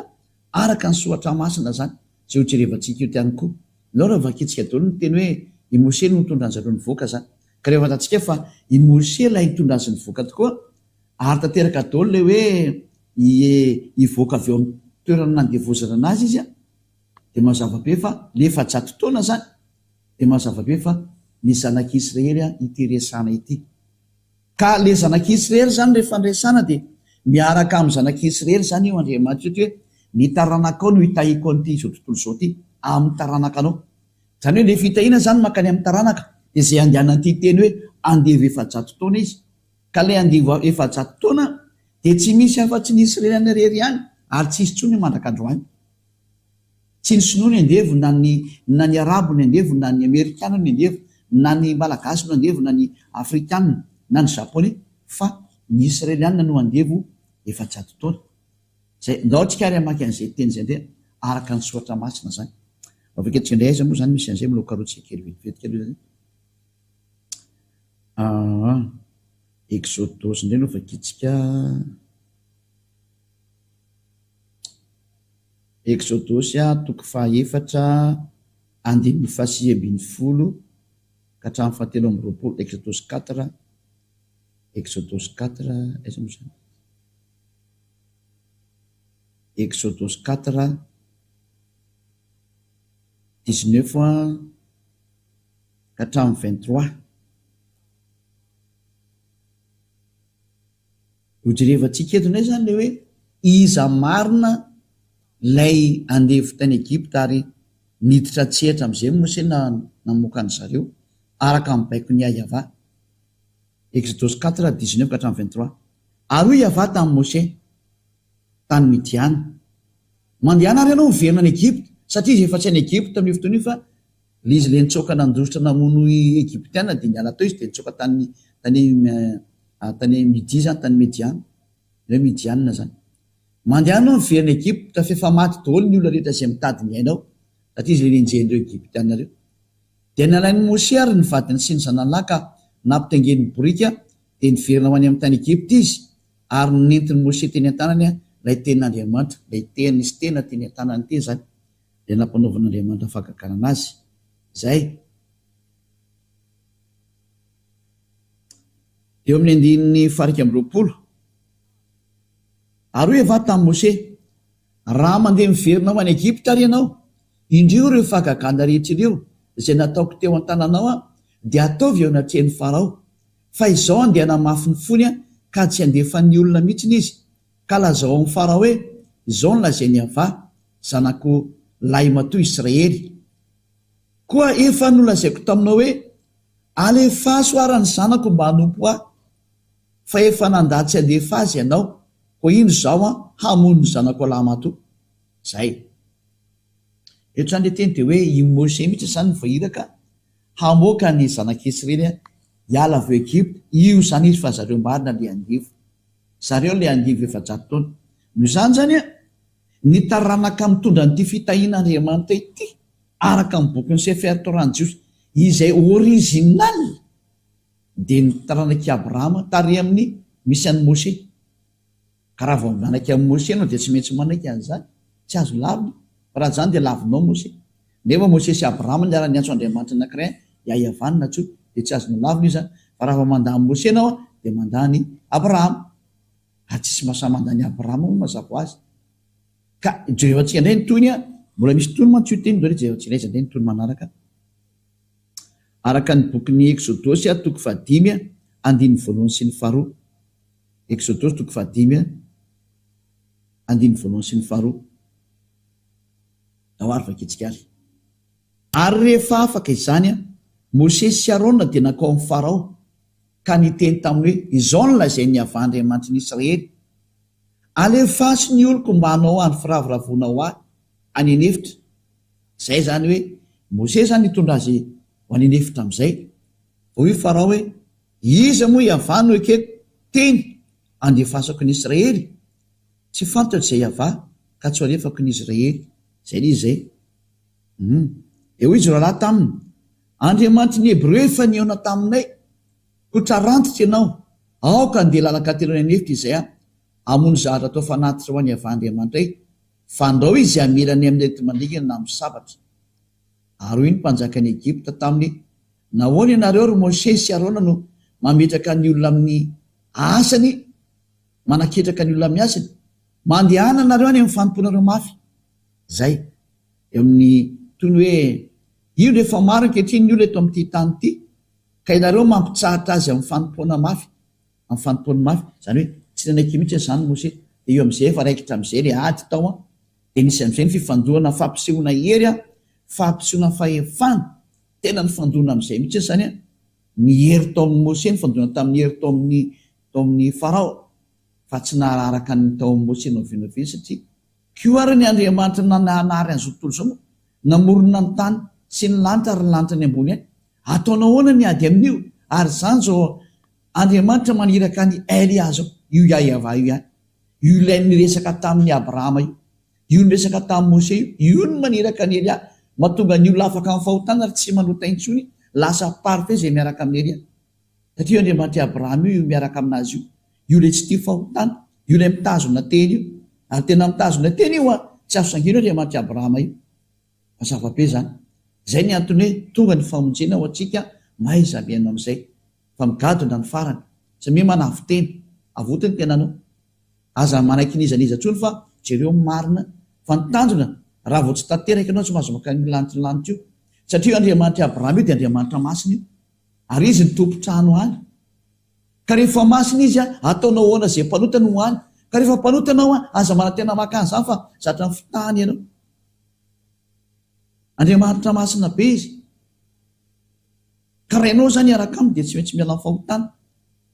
A: araka ny soratra masina izany. Izay hojerevantsika io ihany koa. Ndao raha vakintsika daholo ny teny hoe i Moshe no nitondra an'zareo nivoaka izany. Ka rehefa fantatsika fa i Moshe ilay nitondra azy nivoaka tokoa, ary tanteraka daholo ilay hoe hivoaka avy eo amin'ny toerana nandevozana anazy izy, dia mazava be fa ilay 400 taona izany dia mazava be fa ny zanak'Israely ity resahana ity. Ka le zanak'Israely zany rehefa niresahana dia miaraka amin'ny zanak'Israely zany io Andriamanitra io hoe ny taranakao no hitahiako an'ity izao tontolo izao ity amin'ny taranakanao. Izany hoe le fitahiana zany mankany amin'ny taranaka dia izay andehanan'ity teny hoe andevo 400 taona izy. Ka le andevo 400 taona dia tsy misy afa-tsy ny Israeliana irery ihany ary tsy hisy intsony mandrak'androany. Tsy ny sinoa ny andevo na ny na ny arabo ny andevo na ny amerikana ny andevo na ny malagasy no andevo na ny afrikana na ny japonais fa ny israeliana no andevo 400 taona. Zay, ndao tsika ary hamaky an'izay teny izay ndray araka ny soratra masina zany. Avy aketrika ndray aiza moa zany misy an'izay mbola ho karotsika kely vetivety kely aloha zany. Aa, Exodosy ndray no vakitsika. Eksodosy toko fahaefatra andininy faha-19 ka hatramin'ny fahatelo amby roapolo, Eksodosy quatre, Eksodosy quatre, aiza moa izany? Eksodosy quatre, dix-neuf ka hatramin'ny vingt-trois. Hojerevantsika eto indray izany ilay hoe iza marina ilay andevo tany Egypta ary niditra an-tsehatra amin'izay Mose namoaka an-dry zareo araka ny baikon'i Yavah. Exodosy quatre, dix-neuf ka hatramin'ny vingt-trois. Ary hoy Yavah tamin'i Mose tany Midiana, Mandehana ary ianao miverina any Egypta, satria izy efa tsy any Egypta amin'io fotoana io fa Ilay izy ilay nitsoaka nandositra namono Egyptiana dia niala teo izy dia nitsoaka tany tany tany Midia izany, tany Mediana, ilay hoe Midiana izany. Mandehana ianao miverina Egypta f'efa maty daholo ny olona rehetra izay mitady ny ainao, satria izy ilay nenjehin'ireo Egyptiana ireo. Dia nalain'i Moshe àry ny vadiny sy ny zanany lahy ka nampitaingeniny boriky, dia niverina ho any amin'ny tany Egypta izy, ary nentin'i Moshe teny an-tanany ilay tenin'Andriamanitra, ilay tehiny nisy tena teny an-tanany teny izany, ilay nampanaovin'Andriamanitra fahagagana azy. Izay. Eo amin'ny andininy faha-21. Ary hoy Yavah tamin'i Moshe, Raha mandeha miverina ho any Egypta ary ianao, indreo ireo fahagagana rehetra ireo izay nataoko teo an-tananao aho, dia ataovy eo anatrehan'i Farao. Fa izao handeha hanamafy ny fony aho, ka tsy handefa ny olona mihitsy izy. Ka lazao amin'i Farao hoe, Izao no lazain'i Yavah, zanako lahimatoa Israely. Koa efa nolazaiko taminao hoe, Alefaso ara ny zanako mba hanompo ahy. Fa efa nandà tsy handefa azy ianao, koa indro izaho an, hamono ny zanako lahimatoa. Izay. Eto izany ilay teny dia hoe i Moshe mihitsy izany no voahiraka hamoaka ny zanak'Israely hiala avy ao Egypta, io izany izy fa zareo marina ilay andevo. Zareo ilay andevo 400 taona. Noho izany izany an, ny taranaka mitondra an'ity fitahian'Andriamanitra ity, araka ny bokin'ny Sefer Torah ny Jiosy, izay original, dia ny taranak'i Abrahama tary amin'ny misy an'i Moshe. Ka raha vao manaiky an'i Moshe ianao dia tsy maintsy manaiky an'izany. Tsy azo lavina. Fa raha izany dia lavinao Moshe. Nefa Moshe sy Abrahama niara-niantso Andriamanitra anankiray, Yahyavan nantsoiny, dia tsy azonao lavina io izany. Fa raha vao mandà an'i Moshe ianao dia mandà an'i Abrahama. Ary tsisy mahasahy mandà an'i Abrahama moa mazava ho azy. Ka jerevantsika indray ny tohiny an! Mbola misy tohiny mantsy io teny io, jerevantsika indray izany ny tohiny manaraka. Araka ny bokin'ny Eksodosy toko fahadimy andininy voalohany sy ny faharoa. Eksodosy toko fahadimy andininy voalohany sy ny faharoa. Ndao ary vakintsika ary. Ary rehefa afaka izany, Mosesy sy Arona dia nankao amin'i Farao, ka niteny taminy hoe, Izao no lazain'i Yavah Andriamanitry ny Israely, Alefaso ny oloko mba hanao andro firavoravoana ho ahy any an'efitra. Izay izany hoe, Mosesy izany nitondra azy ho any an'efitra amin'izay. Fa hoy Farao hoe, Iza moa Yavah no ekeko teny andefasako ny Israely? Tsy fantatro izay Yavah, ka tsy ho alefako ny Israely. Izay ilay izy izay. Hum. Dia hoy izy roalahy taminy, Andriamanitry ny Hebreo efa nihaona taminay, koa trarantitra ianao, aoka handeha lalan-katelo any an'efitra izay aho, hamono zavatra atao fanatitra ho an'i Yavah Andriamanitray, fandrao izy hamela ny amin'ny areti-mandringana na amin'ny sabatra. Ary hoy ny mpanjakan'i Egypta taminy, Nahoana ianareo, ry Mosesy sy Arona, no mametraka ny olona amin'ny asany, manaketraka ny olona amin'ny asany? Mandehana nareo any amin'ny fanompoanareo mafy. Izay. Eo amin'ny, toy ny hoe, Indro efa maro ankehitriny ny olona eto amin'ity tany ity, ka ianareo mampitsahatra azy amin'ny fanompoana mafy, amin'ny fanompoany mafy. Izany hoe, tsy nanaiky mihitsy an'izany Mosesy. Dia eo amin'izay efa raikitra amin'izay ilay ady tao an. Dia nisy amin'izay ny fifandohana fampisehoana hery an, fampisehoana fahefana. Tena nifandona amin'izay mihitsy izany an, ny hery tao amin'i Mosesy nifandona tamin'ny hery tao amin'ny tao amin'i Farao, fa tsy nahararaka ny tao amin'i Mosesy na oviana na oviana satria koa ary ny Andriamanitra nanahary an'izao tontolo izao moa namorona ny tany sy ny lanitra ary ny lanitra any ambony any. Ataonao ahoana ny ady amin'io? Ary izany izao Andriamanitra maniraka an'i Elia izao, io Yahweh io ihany. Io ilay niresaka tamin'i Abrahama io. Io niresaka tamin'i Mose io. Io no maniraka an'i Elia. Mahatonga ny olona afaka amin'ny fahotana ary tsy manota intsony, lasa parfait izay miaraka amin'i Elia. Satria io Andriamanitr'i Abrahama io, io miaraka aminazy io. Io ilay tsy tia fahotana. Io ilay mitazona teny io. Ary tena mitazona teny io an! Tsy azo sangiana io Andriamanitr'i Abrahama io. Mazava be izany. Izay ny antony hoe tonga ny famonjena ho antsika, mahaiza mihaino amin'izay. Fa migadona ny farany. Samia manavo-tena. Avoty ny tenanao. Aza manaiky n'iza n'iza intsony fa jereo ny marina. Fa ny tanjona, raha vao tsy tanteraka ianao tsy mahazo mankany amin'ny lanitry ny lanitra io. Satria io Andriamanitr'i Abrahama io dia Andriamanitra masina io. Ary Izy no tompon-trano any. Ka rehefa masina Izy, ataonao ahoana izay mpanota no ho any. Ka rehefa mpanota ianao, aza manantena maka an'izany fa zatra ny fitahany ianao. Andriamanitra masina be Izy. Ka raha ianao izany hiaraka aminy dia tsy maintsy miala amin'ny fahotana.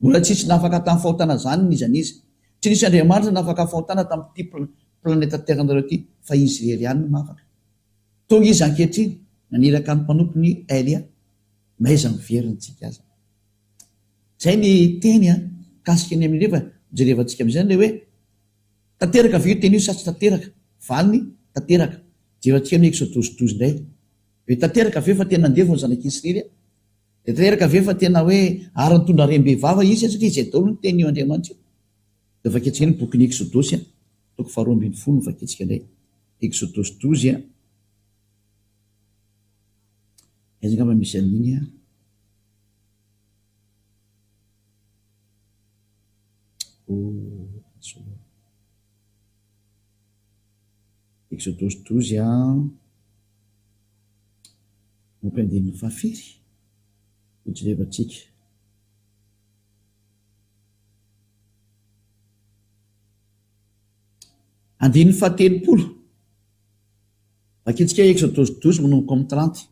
A: Mbola tsisy nafaka tamin'ny fahotana izany n'iza n'iza. Tsy nisy Andriamanitra nafaka fahotana tamin'ity planeta Terre-nareo ity fa Izy irery ihany no mahafaka. Tonga Izy ankehitriny, naniraka ny mpanompony Elia. N'aiza miverina tsika aza. Izay ny teny mikasika ny amin'ireo fa jerevantsika amin'izay ilay hoe. Tanteraka ve io teny io sa tsy tanteraka? Valiny, tanteraka. Jerentsika ny Eksodosy 12 indray. Hoe tanteraka ve fa tena andevo ny zanak'Israely a? Dia tanteraka ve fa tena hoe ary nitondra harem-behivava izy satria izay daholo ny tenin'io Andriamanitra io? Dia vakintsika ny bokin'ny Eksodosy a, toko faharoa ambinifolo no vakintsika indray. Eksodosy 12 a. Aiza angamba misy an'iny a? Exodosy 12 a. Manomboka andininy fahafiry? Hojerevantsika. Andininy fahatelopolo. Vakintsika Exodosy 12 manomboka amin'ny 30.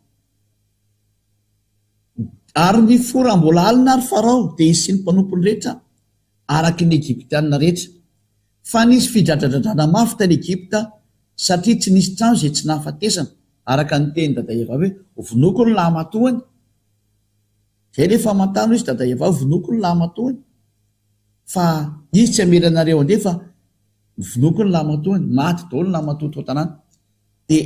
A: Ary nifoha raha mbola alina ary Farao, dia izy sy ny mpanompony rehetra, araka ny Egyptiana rehetra. Fa nisy fidradradradrana mafy tany Egypta, satria tsy nisy trano izay tsy nahafatesana, araka ny tenin'i Dada Eva hoe, Vonoiko ny lahimatoany. Izay ilay famantarana hoy izy Dada Eva, vonoiko ny lahimatoany. Fa izy tsy hamela anareo handeha fa vonoiko ny lahimatoany. Maty daholo ny lahimatoa tao an-tanàna. Dia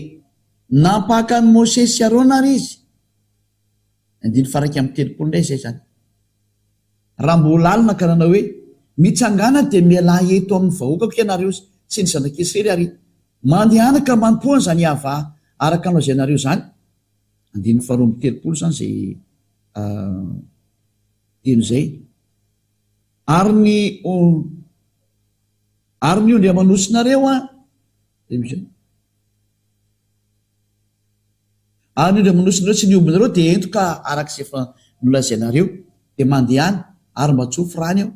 A: nampaka an'i Mosesy sy Arona ary izy. Andininy faha-31 indray izay izany. Raha mbola alina ka nanao hoe, Mitsangàna dia mialà eto amin'ny vahoakako ianareo sy ny zanak'Israely ary mandehana ka manompoa an'izany Yavah araka ny lazainareo izany. Andininy faha-32 izany izay teny izay. Ary ny ary ny ondry aman'osinareo an, Ary ny ondry aman'osinareo sy ny ombinareo dia ento ka araka izay efa nolazainareo, dia mandehana, ary mba tsofy rany aho.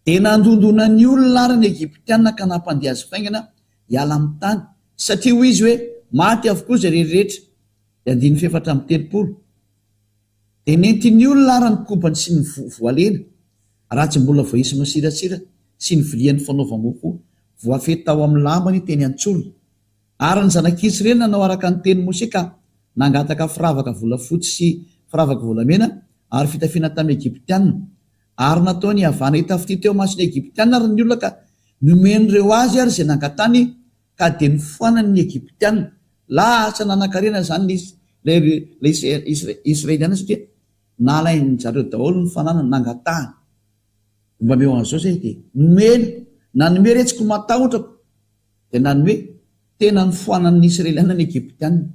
A: Dia nandondona ny olona ary ny Egyptiana ka nampandeha azy faingana hiala amin'ny tany, satria hoy izy hoe, Maty avokoa izay rehetra. Dia andininy fahefatra amby 30. Dia nentin'ny olona ary ny kobany sy ny voalena, raha tsy mbola voaisy masirasira, sy ny vilian'ny fanaova-mofo voafehy tao amin'ny lambany teny an-tsorony. Ary ny zanak'Israely nanao araka ny tenin'i Mosè ka nangataka firavaka volafotsy sy firavaka volamena ary fitafiana tamin'ny Egyptiana. Ary nataony havana hitafitia teo imason'ny Egyptiana ary ny olona ka nomen'ireo azy ary izay nangatany ka dia nofoanany ny Egyptiana. Lasa nanankarena izany ny ilay Israeliana satria nalain-dry zareo daholo ny fananany, nangatahany. Mba omeo an'izao izay dia nomena. Nanome re tsy ko matahotra ko. Dia nanome tena nofoanan'ny Israeliana ny Egyptiana.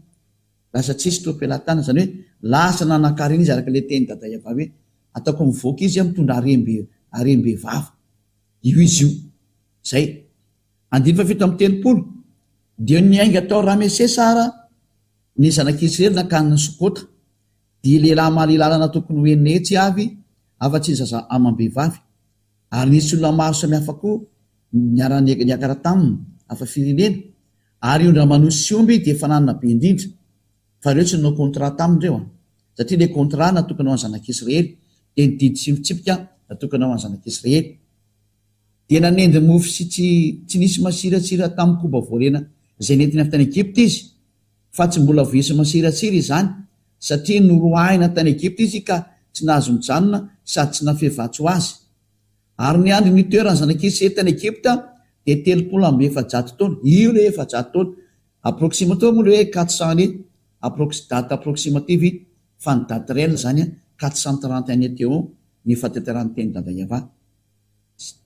A: Lasa tsisy teo am-pelatanana, izany hoe lasa nanankarena izy araka ilay tenin'i Dada Yavah hoe ataoko mivoaka izy mitondra harem-be harem-bevava. Io izy io. Izay. Andininy fahafito amby 30, Dia niainga tao Ramesesa ara ny zanak'Israely nankany Sokota, dia lehilahy mahalala tokony ho 600 avy, afa-tsy ny zaza amam-behivavy. Ary nisy olona maro samihafa koa niara-niakara taminy, hafa firenena, ary ondry aman'osy sy omby dia efa nanana be indrindra, fa ireo tsy nanao contrat taminy ireo an! satria ilay contrat natokana ho an'ny zanak'Israely, dia ny didy sy ny fitsipika natokana ho an'ny zanak'Israely. Dia nanendy mofo sy tsy tsy nisy masiratsira tamin'ny koba voalena izay nentiny avy tany Egypta izy, fa tsy mbola voaisy masiratsira izany, satria noroahina tany Egypta izy ka tsy nahazo nijanona sady tsy nafehy vatsy ho azy. Ary ny andro nitoeran'ny zanak'Israely tany Egypta dia 430 taona. Io ilay 400 taona. Approximative moa ilay hoe 400 années, approx, date approximative, fa ny date réelle izany 430 années teo ny fahatanterahan'ny tenin'i Dada Yavah.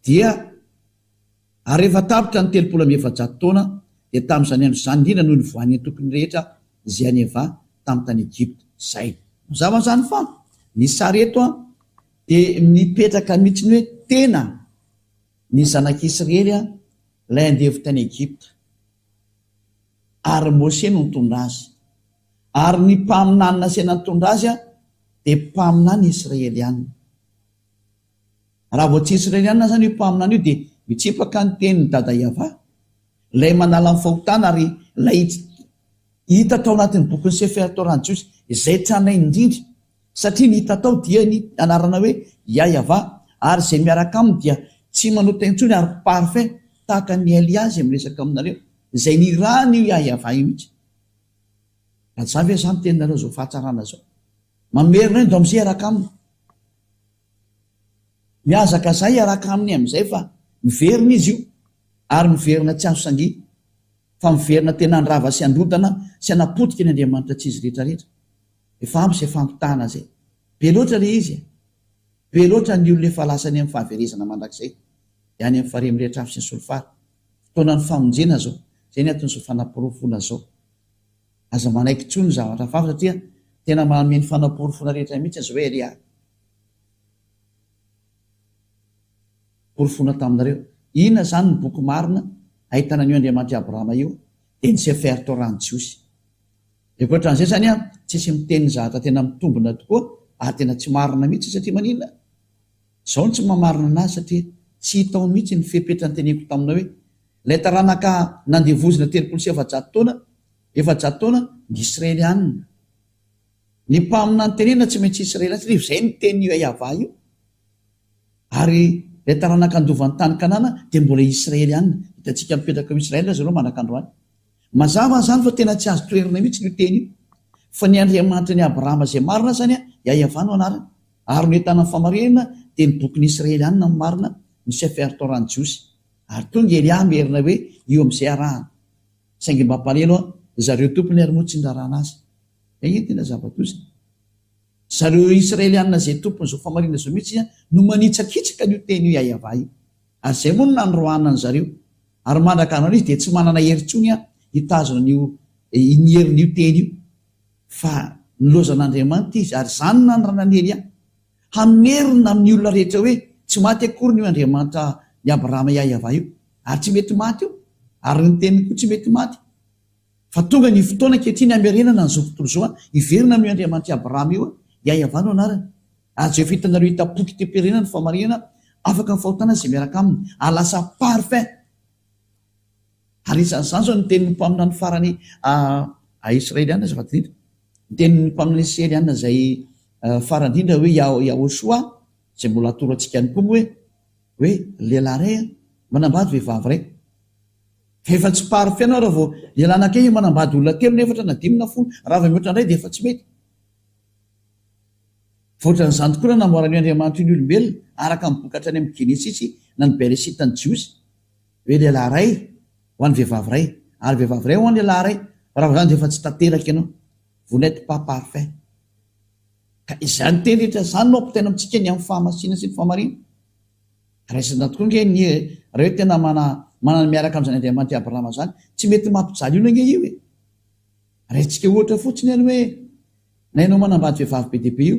A: Dia. Ary rehefa tapitra ny 430 taona, dia tamin'izany andro izany indrindra no nivoahan'ny antokony rehetra izay an'i Eva tamin'ny tany Egypta. Izay. Mazava izany fa ny sary eto dia mipetraka mihitsy ny hoe tena ny zanak'Israely ilay andevo tany Egypta. Ary Mose no nitondra azy. Ary ny mpaminany nasaina nitondra azy dia mpaminany israeliana. Raha vao tsy Israeliana izany io mpaminany io dia mitsipaka ny tenin'i Dada Yavah, ilay manala ny fahotana ary ilay hita tao anatin'ny bokin'ny Sefer Torah ny Jiosy, izay tranainy indrindra, satria ny hita tao dia ny anarana hoe Yah-Yavah ary izay miaraka aminy dia tsy manota intsony ary parfait tahaka an'i Elia izay miresaka aminareo, izay nirahana io Yah-Yavah io mihitsy. Raha tsy izany ve za miteny nareo izao fahatsarana izao? Mamerina eo ndao hiaraka aminy. Mihazakazaha hiaraka aminy amin'izay fa miverina izy io. Ary miverina tsy azo sangia fa miverina tena handrava sy handrodana sy hanapotika ny andriamanitra tsy izy rehetra rehetra. Efa ampy izay fampitahana izay. Be loatra ilay izy e! Be loatra ny olona efa lasa any amin'ny fahaverezana mandrakizay, dia any amin'ny farihy mirehitra afo sy ny solifara. Fotoanan'ny famonjena izao. Izay ny anton'izao fanaporofoana izao. Aza manaiky intsony ny zavatra hafahafa satria tena manome ny fanaporofoana rehetra mihitsy izao hoe Elia. Porofoina taminareo. Inona izany ny boky marina ahitana an'io Andriamanitr'i Abrahama io? Dia ny Sefer Torah ny Jiosy. Dia ankoatran'izay izany an, tsisy miteny ny zavatra tena mitombina tokoa ary tena tsy marina mihitsy satria maninona? Izao no tsy maha-marina anazy satria tsy hita ao mihitsy ny fepetra noteneniko taminao hoe ilay taranaka nandevozina 430 taona, 400 taona, ny Israelianina. Ny mpaminany tenenina tsy maintsy Israelianina satria izay no tenin'io Yavah io. Ary ilay taranaka handova ny tany Kanana dia mbola Israelianina. Hitantsika mipetraka ao Israel zareo mandraka androany. Mazava izany fa tena tsy azo toherina mihitsy io teny io. Fa ny Andriamanitry ny Abrahama izay marina izany Yahweh no anarany. Ary ny ahitana ny famarinana dia ny bokin'ny Israelianina no marina, ny Sefer Torah ny Jiosy. Ary tonga Elia merina hoe io amin'izay arahana. Saingy mampalelo an, zareo tompony ary moa tsy nirarahana azy. Izay ange tena zava-doza. Zareo Israelianina izay tompon'izao famarinana izao mihitsy no manitsakitsaka an'io teny io Yahweh io. Ary izay moa no nandroahana an'zareo. Ary mandraka androany izy dia tsy manana hery intsony hitazona an'io ny herin'io teny io. Fa nilaozan'Andriamanitra izy, ary izany no nanoranan'i Elia. Hamerina amin'ny olona rehetra hoe tsy maty akory io Andriamanitra ny Abrahama Yahweh io. Ary tsy mety maty io. Ary ny teniny koa tsy mety maty. Fa tonga ny fotoana ankehitriny hamerenana an'izao tontolo izao hiverina amin'io Andriamanitr'i Abrahama io, Yahweh no anarany. Ary izay efa hitanareo hitam-poky teo-pirenena ny fahamarinana, afaka ny fahotana izay miaraka aminy, ary lasa parfait. Ary isan'izany izao ny tenin'ny mpaminany farany a Israeliana, azafady indrindra, ny tenin'ny mpaminany Israeliana izay farany indrindra hoe Yahoshua, izay mbola atoro antsika ihany koa moa hoe, hoe lehilahy iray manambady vehivavy iray. Fa efa tsy parfait anao raha vao lehilahy anankiray manambady olona telo na efatra na dimy na folo, raha vao mihoatra indray dia efa tsy mety. Fa ohatran'izany tokoa raha namboaran'io Andriamanitra io ny olombelona, araka ny boky hatrany amin'ny Genesisy na ny Beresita ny Jiosy, hoe lehilahy iray ho an'ny vehivavy iray, ary vehivavy iray ho an'ny lehilahy iray, fa raha vao izany dia efa tsy tanteraka ianao, vous n'êtes pas parfait. Ka izany teny rehetra izany no ampitaina amintsika ny amin'ny fahamasinana sy ny fahamarinana. Raisina tokoa ange ny raha hoe tena mana manana miaraka amin'izany Andriamanitr'i Abrahama izany, tsy mety mampijaly olona ange io e. Raisitsika ohatra fotsiny ary hoe na ianao manambady vehivavy be dia be io,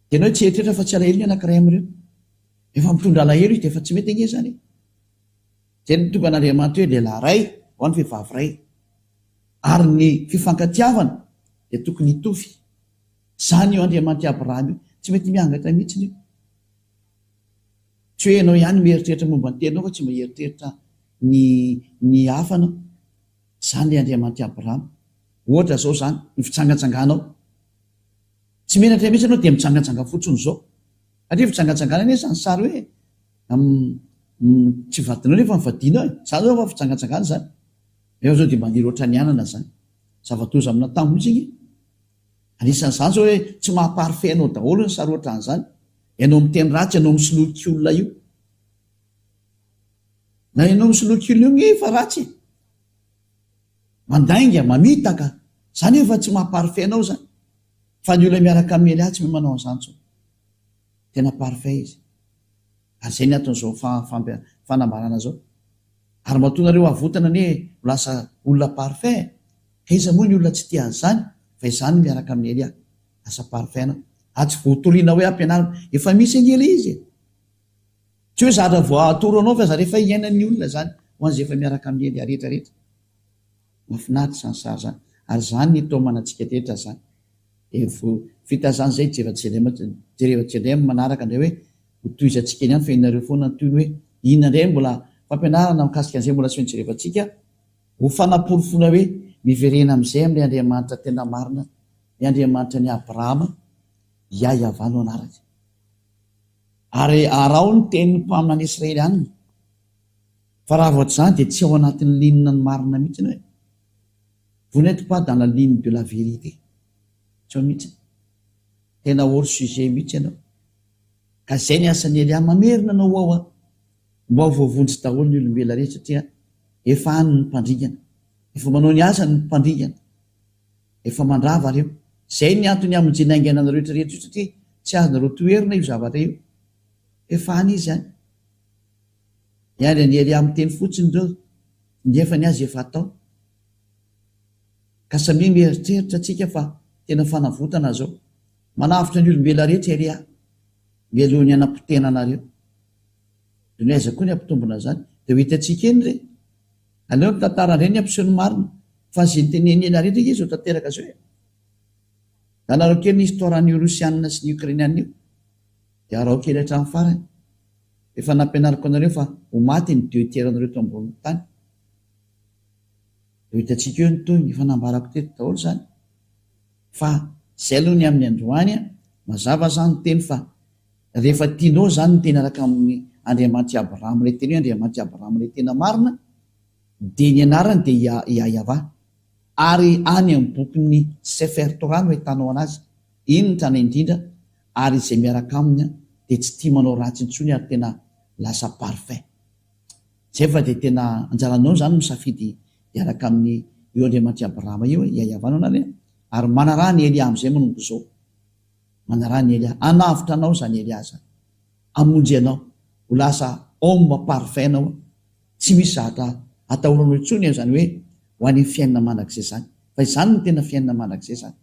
A: dia ianao tsy hieritreritra fa tsy alahelo ny anankiray amin'ireo. Efa mitondra alahelo izy dia efa tsy mety ange izany e. Izay no tonga an'Andriamanitra hoe lehilahy iray ho an'ny vehivavy iray. Ary ny fifankatiavana dia tokony hitovy. Izany io Andriamanitr'i Abrahama io. Tsy mety miangatra mihitsy io. Tsy hoe ianao ihany mieritreritra momba ny tenanao fa tsy mba hieritreritra ny ny hafa anao. Izany ilay Andriamanitr'i Abrahama. Ohatra izao izany, ny fijangajangànao. Tsy menatra mihitsy ianao dia mijangajanga fotsiny izao. Satria fijangajangana anie izany sary hoe tsy vadinao nefa ny vadianao e. Izany izao fa fijangajangana izany. Nefa izao dia maniry ohatran'ny anana izany. Zava-doza amina tambo mihitsy ange. Anisan'izany izao hoe tsy maha parfait anao daholo ny sary ohatran'izany. Ianao miteny ratsy, ianao misoloky olona io. Na ianao misoloky olona io nge efa ratsy e. Mandainga, mamitaka. Izany efa tsy maha parfait anao izany. Fa ny olona miaraka amin'i Elia tsy mahay manao an'izany intsony. Tena parfait izy. Ary izay ny anton'izao fanambarana izao. Ary matoa nareo avotana anie ho lasa olona parfait e. Ka iza moa ny olona tsy tia an'izany fa izany miaraka amin'i Elia. Lasa parfait anao. Ary tsy voatoriana hoe ampianarina. Efa misy ange ilay izy e. Tsy hoe zatra voatoro anao fa zatra efa iainan'ny olona izany ho an'izay efa miaraka amin'i Elia rehetra rehetra. Mahafinaritra izany sary izany. Ary izany ny itaomana antsika rehetra izany. Dia vita izany izay jereva jereva amin'ny manaraka indray hoe ho tohizantsika eny ihany fa ianareo foana ny tohiny hoe inona indray mbola fampianarana mikasika an'izay mbola tsy nojerevantsika ho fanaporofoana hoe miverena amin'izay amin'ilay Andriamanitra tena marina, ny Andriamanitra an'i Abrahama, Yahweh no anarany. Ary araho ny tenin'ny mpaminany Israelianina. Fa raha vao tsy izany dia tsy ao anatin'ny ligne ny marina mihitsy ianao e. Vous n'êtes pas dans la ligne de la vérité. Tsy ao mihitsy. Tena hors sujet mihitsy ianao. Ka izay ny asan'i Elia, mamerina anao ao an. Mba ho voavonjy daholo ny olombelona rehetra satria efa any ny mpandringana. Efa manao ny asany ny mpandringana. Efa mandrava reo. Zay ny antony hamonjena haingana anareo rehetra rehetra io satria tsy azonareo toherina io zavatra io. Efa any izy any. Miandry an'i Elia miteny fotsiny reo nefa ny azy efa atao. Ka samia mieritreritra tsika fa tena fanavotana zao. Manavotra ny olombelona rehetra Elia mialoha ny hanapotehana anareo. Dia ny aiza koa ny hampitombina an'izany? Dia ho hitantsika eny re. Aleo ny tantara indray ny hampiseho ny marina fa izay noteneniny ela rehetra ange izao tanteraka izao e. Anareo kely ny histoire an'io Rosiana sy ny Ukrainiana io. Dia araho kely hatramin'ny farany. Efa nampianariko anareo fa ho maty ny deux tiers anareo eto ambonin'ny tany. Dia ho hitantsika eo ny tohiny, efa nambarako teto daholo izany. Fa izay aloha ny amin'ny androany an, mazava izany ny teny fa rehefa tianao izany ny teny araka amin'ny Andriamanitr'i Abrahama, ilay teny hoe Andriamanitr'i Abrahama ilay tena marina, dia ny anarany dia Yahweh. Ary any amin'ny bokin'ny Sefer Torah no ahitanao anazy, iny ny tranainy indrindra, ary izay miaraka aminy dia tsy tia manao ratsy intsony ary tena lasa parfait. Zay fa dia tena anjaranao zany misafidy hiaraka amin'ny io Andriamanitr'i Abrahama io e, Iahiavano anareo e, ary manaraha an'i Elia amin'izay manomboka izao. Manaraha an'i Elia. Hanavotra anao izany Elia izany. Hamonjy anao. Ho lasa homme parfait ianao. Tsy misy zavatra atahoranao intsony izany hoe ho any amin'ny fiainana mandrakizay izany. Fa izany no tena fiainana mandrakizay izany.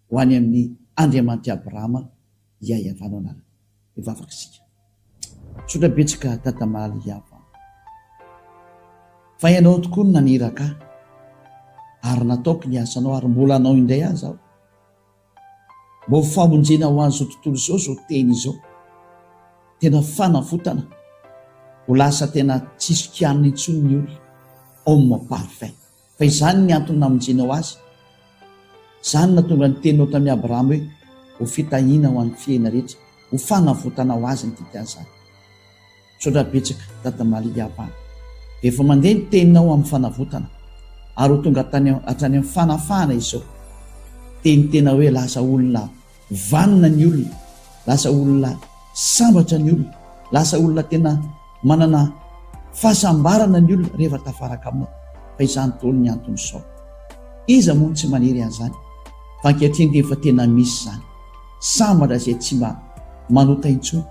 A: Ho any amin'ny Andriamanitr'i Abrahama Iahiavano anareo. Hivavaka isika. Misaotra betsaka Dada Maly Yavah. Fa ianao tokoa no naniraka ahy ary nataoko ny asanao ary mbola hanao indray aza aho. Mba ho famonjena ho an'izao tontolo izao izao teny izao. Tena fanavotana. Ho lasa tena tsisy kianina intsony ny olona. Homme parfait. Fa izany ny antony namonjenao azy. Izany no nahatonga ny teninao tamin'i Abrahama hoe, Ho fitahiana ho an'ny fiaina rehetra, ho fanavotana ho azy ny dikan'izany. Misaotra betsaka Dada Maria Abba. Rehefa mandeha ny teninao amin'ny fanavotana ary ho tonga hatrany amin'ny fanafahana izao dia ny tena hoe lasa olona vanona ny olona, lasa olona sambatra ny olona, lasa olona tena manana fahasambarana ny olona rehefa tafaraka aminao. Fa izany daholo ny anton'izao. Iza moa no tsy maniry an'izany? Fa ankehitriny dia efa tena misy izany. Sambatra izay tsy mba manota intsony,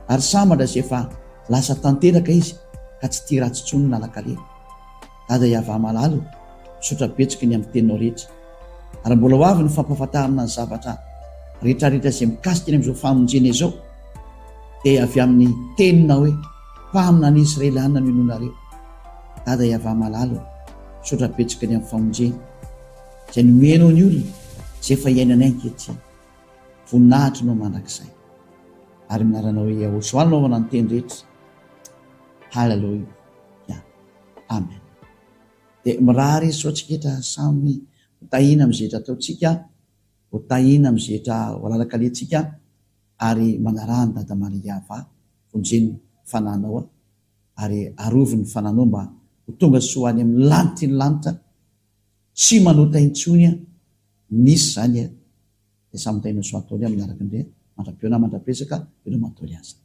A: ary sambatra izay efa lasa tanteraka izy ka tsy tia ratsy intsony ny lalan-kaleha. Dada Yavah malala o, misaotra betsaka ny amin'ny teninao rehetra. Ary mbola ho avy ny fampahafantarana ny zavatra rehetrarehetra izay mikasika ny amin'izao famonjena izao, dia avy amin'ny teninao hoe, Mpaminany Israeliana no inoanareo. Dada Yavah malala o, misaotra betsaka ny amin'ny famonjena izay nomenao ny olona izay efa iainanay ankehitriny. Voninahitry nao mandrakizay. Ary amin'ny anaranao Yahoshua no anaovana ny teny rehetra. Haleloia. Amen. Dia mirary soa antsika rehetra samy ho tahiana amin'izay rehetra ataontsika, ho tahiana amin'izay rehetra ho lalan-kalehantsika ary manaraha an'i Dada Maria Yavah, vonjeno ny fananao ary arovy ny fananao mba ho tonga soa any amin'ny lanitry ny lanitra, tsy manota intsony misy izany dia samy tahiana soa ataony amin'ny araka indray mandra-pihaona mandra-piresaka veloma ataony aza.